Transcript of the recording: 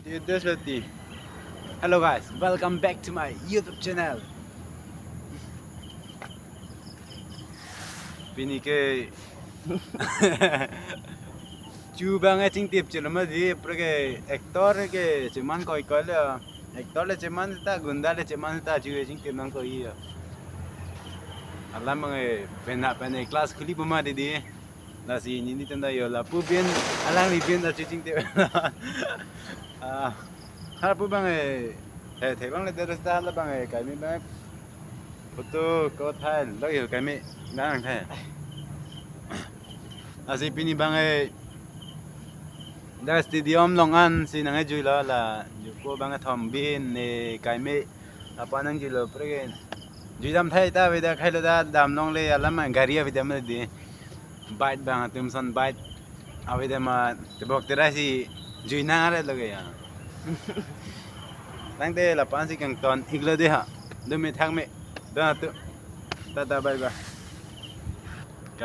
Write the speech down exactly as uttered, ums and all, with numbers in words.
Hello guys, welcome back to my YouTube channel. Pini ke chu bang e chingtip chelo ma di, pre ke actor ke cheman koi koi le, actor le cheman ta, gunda le cheman ta, chu e chingtip nangkoi ya. Alam bang e pen ha pen e class khuli puma di di. Lasi nini tanda yo lapu bin, alangli bin ta chu chingtip. Ah, ha pu bang e, eh, theklong le dress ta la bang e, kaime bang e. Photo ko thai lo yo kaime nang thai. Lasi pini bang e, da stadium along ansi nang e jui lo la, jui ko bang e thom bin ne kaime, apa nang jui lo pre ke. Jui dam thai ta, aveda khai lo da dam long le alam gari aveda ma di. Bike bang atum son bike. Aveda ma tebok terai si jui nang are lo ke ya. Tangte lapu-an si kangton ik lo de ha. Dome thakme. Don atum. Tata, bye bye.